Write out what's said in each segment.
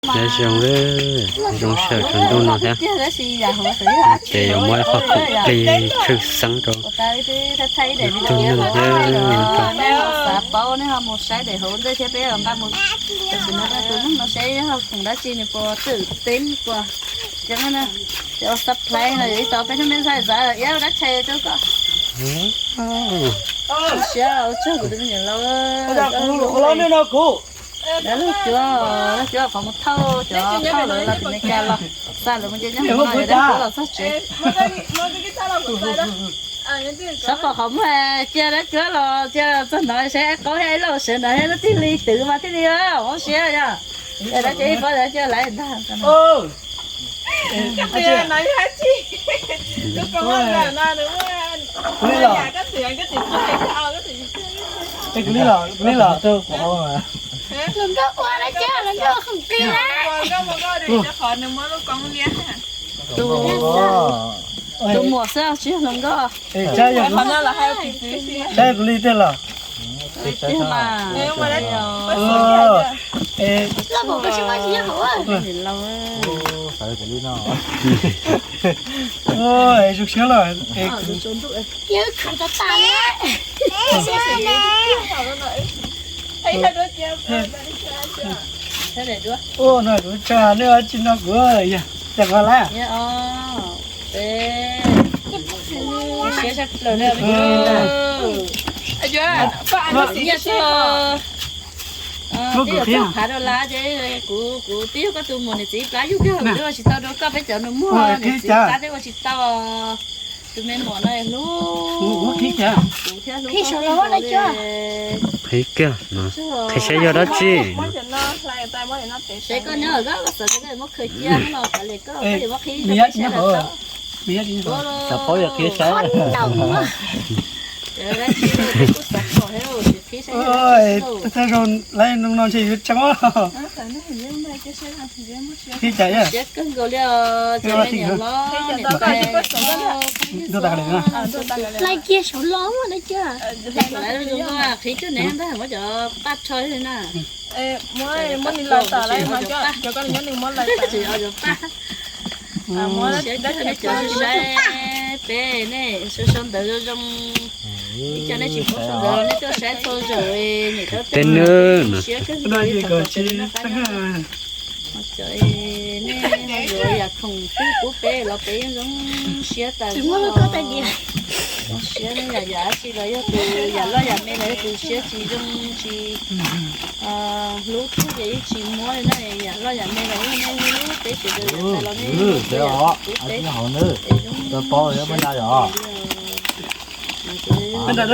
Zoo, zoo sij hawm tsaus ntuj no thiab, ces yuav muab ib qho khoom plig tshwj xeeb rau tus tug neeg thiab. Xav paub nej ho mus saib daim hauv ntej thiab peb nqa mus. Tam sim no tus neeg no saib yog khoom dab tsi, nws puas twm teeb puas ceeb na. Ces ua supply no yog ib tau peb hnub me xav xav iab dab tshais rau koj. Siab ua tsaug kuv tus me nyuam laus. Lub cuab, lub cuab qhov mus thauj cov thauj lawv los tim Meskas los, xa lawv mus nce nyob hauv no yog dab cuab los txog tsev. Sab pom qhov muag cia dab cuab los cia txog no saib qaub thiab ib lauj sawv ntawd thiab lub tij li twv mas thiaj li zoo siab yog. Dab cuab ib pob dab cuab laiv ntag. Kuv li los, kuv li los, kuv li los. Hluas nkauj ua dab cuab, hluas nkauj khoom plig na. Tus muam xwb tsis yog hluas nkauj. Saib kuv li tiag los. Zoo siab los. Ua no kuv tsa nej ua tsi no kuv yog cas koj lab. Twb yog txog phav dollar ces kuv, kuv twb yog koj tus muam niam txiv plab yug kiag, twb ua tsis tau rau koj peb cov nus muag niam txiv plab twb ua tsis tau. Tus me muam no hlub kuv thiab hlub koj. Qhib kiag no, qhib saib yog dab tsi. Saib koj nyob koj xav tias koj yuav muab khaws cia no los xav li koj, koj yuav muab qhib rau peb saib los tau. Xav paub yog qhib saib. Thawj zaug lawv no ntshe yuav tseeb. Qhib cas, siab kawg nkaus li os cov me nyuam hlob niam tais. Laij kiag saum los na, qhib coj neb ntag, muab cov paj rho li na. Siab kawg nej cov saib peb, nej sau sau ntawv zoo zoo. Ib co nej tsis paub sau ntawv los nej tuaj saib txhua zaus, niam tab tej siab kawg nkaus li thaum kom sawv daws noj qab nyob zoo. Nej yuav yam khoom twg pub peb los peb yeej zoo siab tas zog. Zoo siab, yam yam dab tsi los yog tus, yam loj yam me los yog tus siab tsis zoo tsis hlub thiab ces yeej tsis muab li na. Yam loj yam me los yog nej hlub peb sawv daws, yam tas los nej hlub peb, peb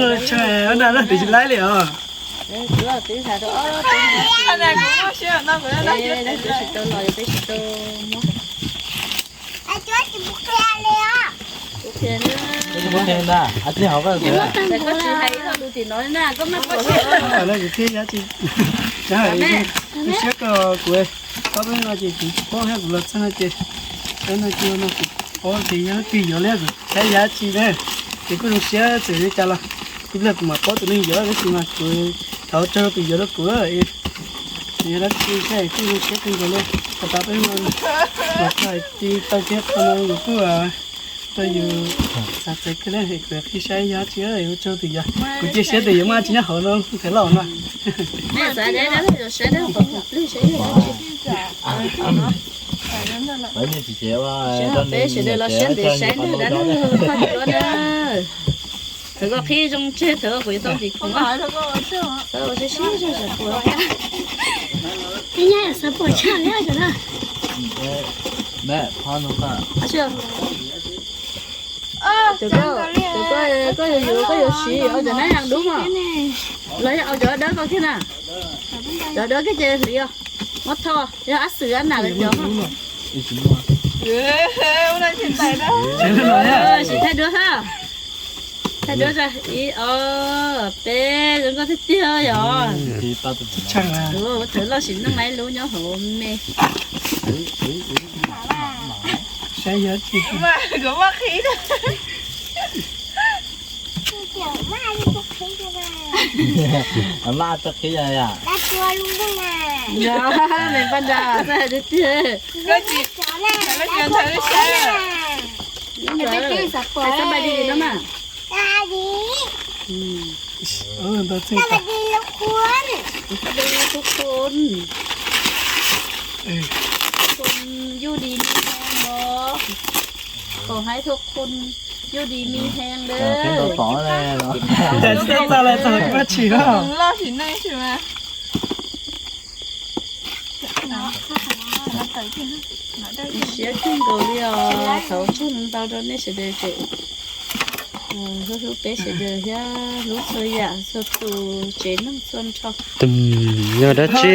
zoo siab. Nram no tsis laib li os. Kuv twb hais rau ob peb, tsis tau los yog peb tsis tau muab. Kuv qhia na, koj tsis hais ib lo lus tim no na, koj maj koj siab. Siab koj kuv, koj peb no ces kuv paub thiab kuv los txog no ces, no ces no kuv paub ces yog leej twg yuav li kuv saib yog dab tsi na, ces kuj zoo siab txawm li cas los ib pliag kuv mam paub tus neeg yuav, tab sis mas kuv thov ua tsaug rau tus yuav rau kuv. Yog dab tsi saib kuj zoo siab kawg nkaus li. Tau peb no los txog ti tau kiag qhov no kuv kuj rau yus xav txawv kawg li, kuv qhib saib yog dab tsi, ua tsaug tus yuav. Kuv cia siab tus yuav muaj dab tsi nyob hauv no, tus loj no. Peb sawv daws los siab ntev saib na, dab neeg qhov ncua na. Thaum koj qhib zoo tseg thaum kuv yuav tau ntim khoom. Ua siab siab zog sawv puas. Ib nyab xav puas tshaj liab cov na. Cov koj, cov koj, koj yuav yuav, koj yuav siv ua cov nab yas dub mog, los yog ua cov dawb koj kiag na. Cov dawb kiag ces hliv os, muab tho, yog ab xwm ab nam lawv cov. Tsis thaij duab hab. Thaij duab, ib, ob, peb, zoo nkauj tiag tiag yog. Thawv loj sim neej laib lub nyob hauv me. Maj tau qhib yog. Yog, me Paj Nra txawj hais tiag tiag. Koj tsis, koj tsis ntshai lub siab. Lub ntawd, hais xab npais li no mas. Sab npais li lub khuôn. Khuôn, khuôn, yus di mi heev os. Kom hais thub khuôn, yus di mi heev lawm. Cas tsis tau txog lawm, txog tsis muaj tshis loj. Siab kawg nkaus li os, thov tsaug ntau rau nej sawv daws ces hlub hlub peb sawv daws thiab hlub txhua yam txhua tus tsev neeg txhua nrho. Yog dab tsi?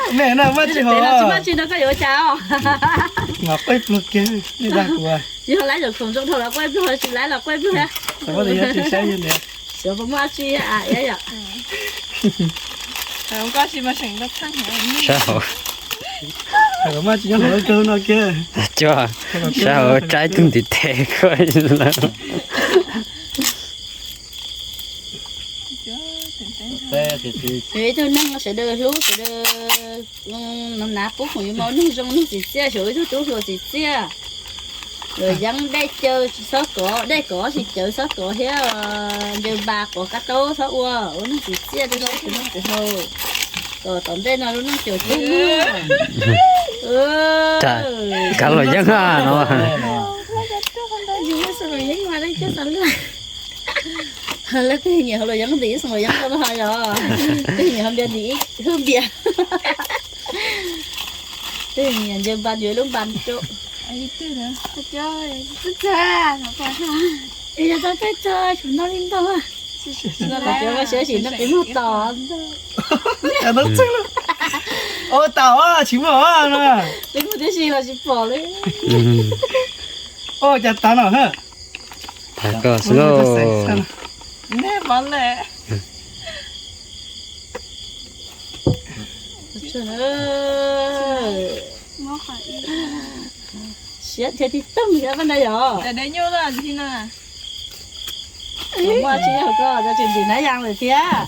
Tsis muaj tshis no koj yuav ua cas os? Yog laib zaum khoom zoo dhau los quaj ib pluag, tsis laib los quaj ib pluag thiab. Xyov puas muaj dab tsi. Sab hauv, cov sab hauv tsaib tug ntiv tes koj lawm. Yus ib tug neeg sawv daws hlub sawv daws, nav pub khoom yuav ua neeg zoo neeg tsim txiaj, xyov ib tug tub hluas tsim txiaj. Luam yeeb dej caw tsis txhob kov, dej kov tsis caw txhob kov thiab, ncaws npas quav kab taub txhob ua, ua neeg tsim txiaj rau sab tus neeg tus hlau, kom tom ntej no lub neej caum cuag muag. Kav luam yeeb no. Yus muaj xeem luam yeeb mas leej twg xav luag. Leej twg nyiam hauv luam yeeb ntim ib xeem luam yeeb rau no yog, twg nyiam hauv npias ntim ib hwj npias, twg nyiam ncaws npas yuav ib lub npas rau. Yog tau tag tag, tsum no li ntau. Cov siab sim no qis muag tos ntau. Ua tau tsis muaj no. Qis muag tib si los tsis pom li. Ua cas tas no na. Tas koj xwb lauj. Siab thiab tib toog thiab pab na yom. Muaj tsis yog koj cov tsis ntim nab yas lawm thiab.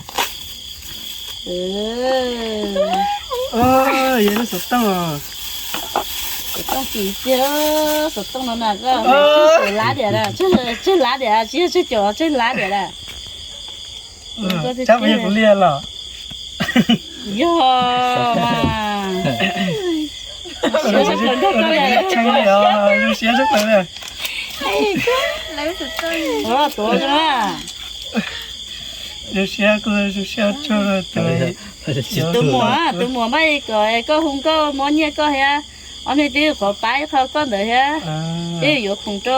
Yog lub xov tooj. Xov tooj tsis tiag, xov tooj no na koj, tsawg lab diam na, tsawg lab diam, tsis yog tsawg caum, tsawg lab diam na. Tsab puas yog kuv liag los? Yog mas. Zoo siab tshaj plaws na. Zoo siab tshaj plaws tus, tus muam, tus muam mas kom koj hu nkauj muab nyiaj koj thiab, ob hnub twb qhuav pab ib qho koj ntawd thiab, twb yuav khoom rau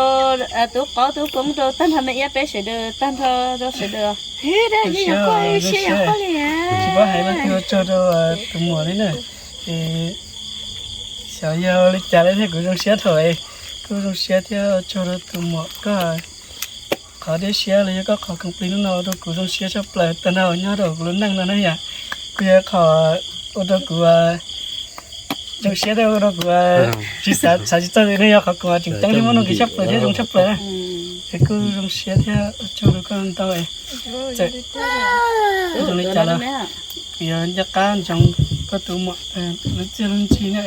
tub qaub tub koob rau tag nrho me iab peb sawv daws tag nrho rau sawv daws. Tsis paub hais leej twg ua tsaug rau tus muam li na. Es xyov yog li cas li thiab kuv zoo siab thaum kuj zoo siab thiab ua tsaug rau tus muam koj. Qhov deb siab los yog koj qhov khoom plig hnub no rau kuv zoo siab tshaj plaws tag nrho nyob rau kuv lub neej no na yom. Kuj yog qhov ua rau kuv zoo siab thiab ua rau kuv tsis xav, xav tsis txog li no yog qhov kuv tseem ceeb li muaj nuj nqis tshaj plaws thiab zoo tshaj plaws na. Es kuj zoo siab thiab ua tsaug rau koj ntau. Txawm zoo li cas los kuv yuav nco qab ntsoov koj tus muam lub txiaj lub ntsig na.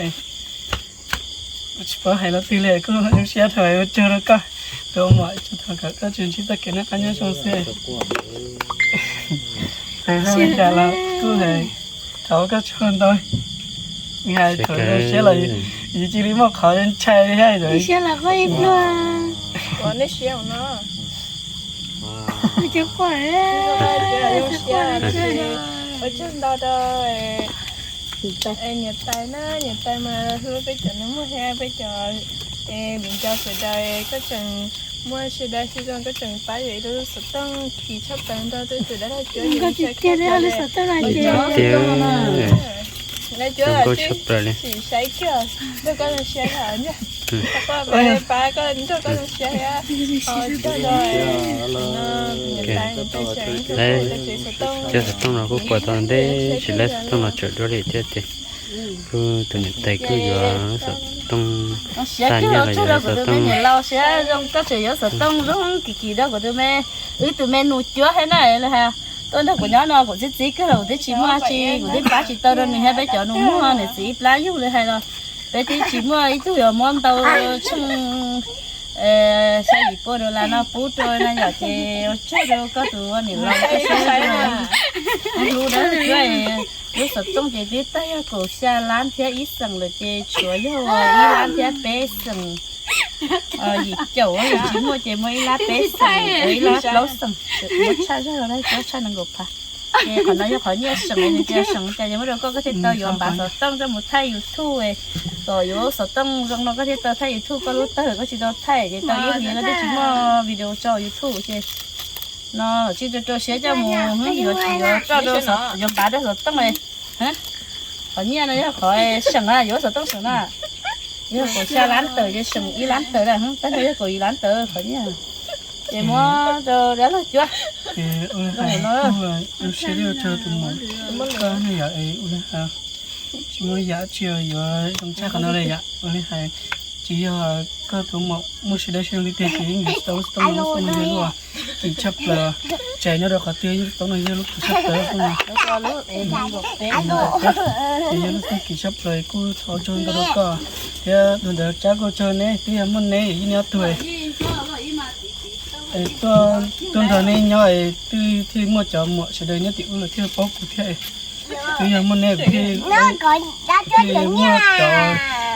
Tsis paub hais lo twg li, kuj zoo siab thaum ua tsaug rau koj tus muam, thaum kom koj tseem ntsib txoj kev noj qab nyob zoo xwb. Hais li cas los kuj hais thov koj tsaug ntau. Hais thaum zoo siab los yus cia li muaj qhov ntshai li thiab. Siab los quaj ib pluag. Ua nej siab no. Ua tsaug ntau rau niam tais na, niam tais mas hlub peb cov nus muag thiab peb cov viv ncaus sawv daws, koj tseem muaj sawv daws xyoo koj tseem pab yuav ib lub xov tooj kim tshaj plaws nrog tus dab laug cuab. Lawv cuab tshaj plaws li. Sim saib kiag nrog koj zoo siab thiab, pab koj nrog koj zoo siab thiab. Cuab xov tooj no kuj puas tau ntev, tsis lawv xov tooj no tsawm dua li thiab ces kuj tus niam tais kuj yuav xov tooj, tag nyiaj los yuav xov tooj. Koj tseem yuav xov tooj zoo kim kim rau kuv tus me, wb tus me nus cuab thiab na, lawv hais Tuaj nrog kuv nyob no kuv txiv txiv kawg los kuv twb tsis muaj tsi, kuv twb pab tsis tau rau nws thiab peb cov nus muag niam txiv ib plab yug li hais los peb twb tsis muaj ib tug yuav muab ntau tsheej xya yim pua dollar no pub rau na yom, ces ua tsaug rau koj tus niam laus hlub dab cuab. Lub xov tooj ces twb tag yog kaum xya lab thiab ib xeem lawm ces tshuav yog ua ib lab thiab peb xeem yim caum, tsis muaj ces muaj ib lab peb xeem, ib lab plaub xeem, muaj tshaj zog, tshaj nees nkaum phav. Ces qhov no yog qhov nyiaj seem, nws tias seem cas ces muab rau koj, koj thiaj tau yuav npav xov tooj coj mus thaij YouTube, kom yuav xov tooj zoo no koj thiaj tau thaij YouTube, koj lub tawg koj tsis tau thaij ces tau ib hlis no twb tsis muaj video tso YouTube ces no tsis rau rau siab coj mus yuav, yuav rau, yuav npav rau xov tooj. Qhov nyiaj no yog qhov seem na, yuav xov tooj seem na, yog kaum xya lab tawm ces seem ib lab tawm na, tab sis yog kaum yim lab tawm qhov nyiaj. Ces muab rau dab laug cuab. Lub siab rau tus muam, koj yam ua li hais tsis muaj yam tsis yuav zoo tshaj qhov no li yom, ua li hais tsis yog koj tus muam muaj sawv daws sib zoo li tiag ces yeej yuav tsis tau lub xov tooj no, xov tooj no yog lub kim tshaj plaws, tseem nyob rau qhov twg yog lub xov tooj no yog lub kim tshaj plaws xov tooj no. Ces yog lub xov tooj kim tshaj plaws kuj thov ua tsaug ntau rau koj thiab dua ntawd Tsab kuj ua tsaug neb twb yog muaj neb yeej neb ob tug tuaj nrog neb nyob es twb thiaj li muaj cov muam sawv daws nyob tim ub lawm thiaj paub kuv thiab. Twb yog muaj neb kuv thiaj li muaj cov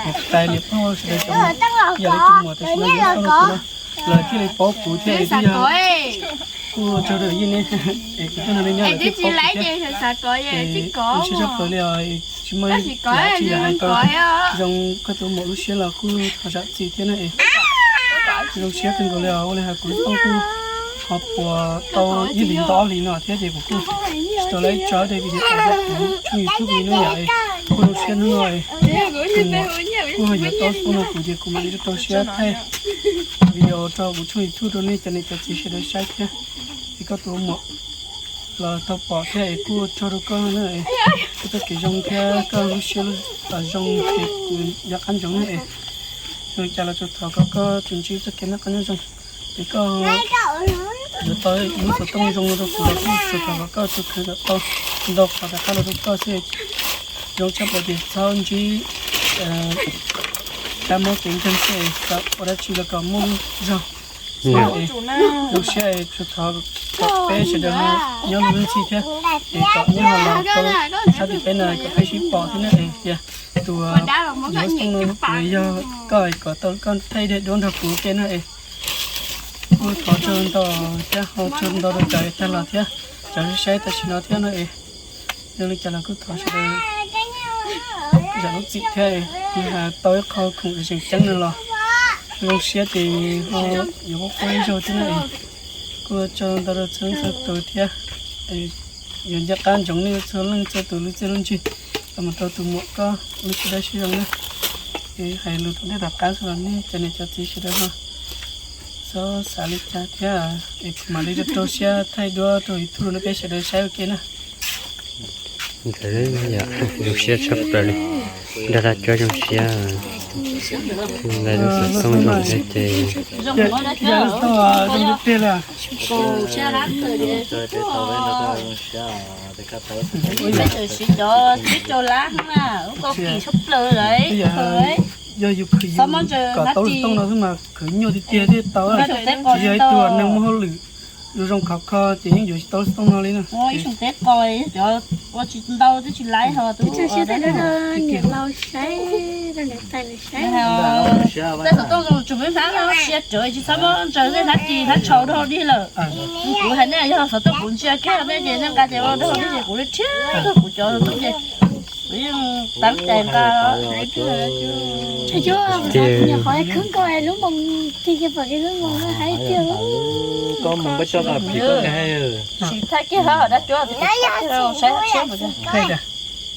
niam tais niam phauj sawv daws cov muam, yam li tus muam tam sim no yuav tau rau kuv no, lawv thiaj li paub kuv thiab es twb yog kuj ua tsaug rau yeej neb es kuv tuaj nrog neb nyob lawv thiaj paub kuv thiab. Es kuv siab tshaj plaws li os, tsis muaj yam tsis yam hais tau zoo koj tus muam lub siab los kuj thov zam txim thiab na es. Zoo siab kawg nkaus li os, ua li hais kuv lub xov tooj kuj ho puas tau ib hlis ntau ob hlis no thiab ces kuv kuj tsis tau laib tso daim video rau kuv tshooj YouTube li no yom. Kuj zoo siab hnub no kuj ho yuav tau xov tooj no kuv ces kuv mam li rau rau siab thaij video rau kuv tshooj YouTube rau nej cov niam cov txiv sawv daws saib thiab. Es koj tus muam los tau pom thiab es kuj ua tsaug rau koj na, koj txoj kev zoo thiab koj lub siab zoo ces kuv nco qab ntsoov na es. Zoo li cas los tsuas thov kom koj tsuas ntsib txoj kev noj qab nyob zoo, es koj yuav tau lub xov tooj zoo no rau kuv los kuj tsuas thov kom koj tsuas kheev kom tau ntau qhov rov qab los rau koj xwb. Zoo tshaj plaws ces txhob ntsib kab mob kev ntseeg xwb, ua dab tsi los kom muaj lub zog. Zoo siab es tsuas thov kom peb sawv daws nyob lub ntxhi thiab es kom nyob ho los tau sab tim peb no kom peb sib pom thiab na es tias tus yuav xov tooj no kuv yog koj es kom tau koj thaij daim duab nrog kuv ua ke na es. Kuj thov tsaug ntau thiab ua tsaug ntau rau cov tag los thiab cov saib tam sim no thiab no es. Zoo li cas los kuj thov sawv daws zam lub txim thiab es yog tau ib qho khoom tseem ceeb no los zoo siab ces ho yuav qub qub ib zaug thiab na es. Kuj ua tsaug ntau rau txhua leej txhua tus thiab. Yuav nco qab ntsoov nej txhua leej txhua tus lub txiaj lub ntsig los mus rau tus muam koj lub sib dawb sib zoo na. Es hais lus tom ntej tom qab xwb los nej cov niam cov txiv sawv daws ho txhob xav li cas thiab es kuv mam li rau rau siab thaij duab rau YouTube rau nej peb sawv daws saib ua ke na. Ntawd yom, zoo siab tshaj plaws li. Nrog dab cuab zoo siab, lawv lub xov tooj zoo thiab ces Peb tsis cov tsib rau lab na, ub, kaum kim tshaj plaws lawm. Yog yus khwv kom tau lub xov tooj no xwb mas khwv nyuaj tiag tiag thiaj tau. Tsis yog ib tug neeg muaj hauj lwm zoo zoo khov kho ces yeej yuav tsis tau lub xov tooj no li na. Ib xyoo teb qos cov ua tsis ntau twb tsis laib ho. Tus niam laus saib, tus niam tais saib. Tej xov tooj zoo tsum me hnab no sia rawv tsis txhob muab ntsaws tej hnab ris hnab tshau dhau dig lawm. Kuv hais nej yog xov tooj kuv ntsia kiag nej ces nej nqa ces ua dhau dig ces kuv li rhiab tag kuv cov xov tooj ces kuv yeej tab cai nqa. Nyuam qhuav khwb nkaus lub moos, tig kiag pom kiag lub moos hais tiag. Koj mus peb tso kom phim koj. Sim thaij kiag hab dab cuab saib tshiab mus.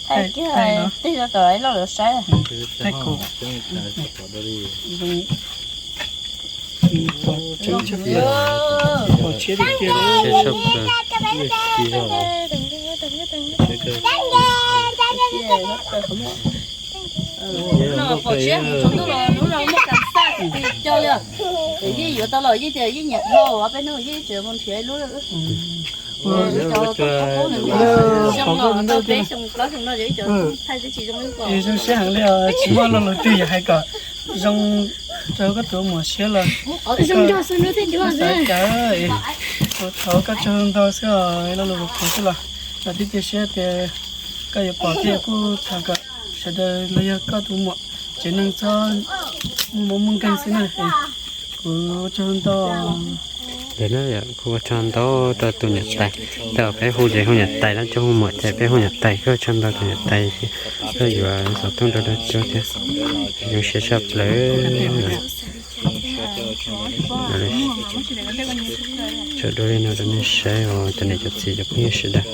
Thaij kiag tig rau tom ib loj lawv saib. Pom tshiab tiag tiag. Pom tshiab mus tsaus ntuj los hnub no muaj kas xaj tig coj li. Yeej yuav tau los yeej tias yeej nyiam dhau, ob peb hnub yeej tseem mus nrhiav ib lub. Ua, ua, ua, ua, ua, ua, zoo siab heev li os, tsis muaj lo lus twg yuav hais kom zoo rau koj tus muam siab los. Xav cas, ua, thov koj tsaug ntau xwb os, lo lus qhuav xwb los, los thiab cia siab tias koj yuav pom thiab kuj thov kom sawv daws los yog koj tus muam tsev neeg txhob muaj mob muaj nkeeg xwb na. Kuv ua tsaug ntau. Ntawd na, kuv ua tsaug ntau rau tus niam tais, rau peb hu ces hu niam tais, lawv cov hu muam ces peb hu niam tais, koj ua tsaug ntau tus niam tais, koj yuav xov tooj rau dab tsi thiab, zoo siab tshaj plaws. Tso dua li no rau nej saib os cov niam cov txiv cov phooj ywg sawv daws,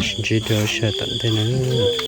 sib ntsib dua sij hawm tom ntej na.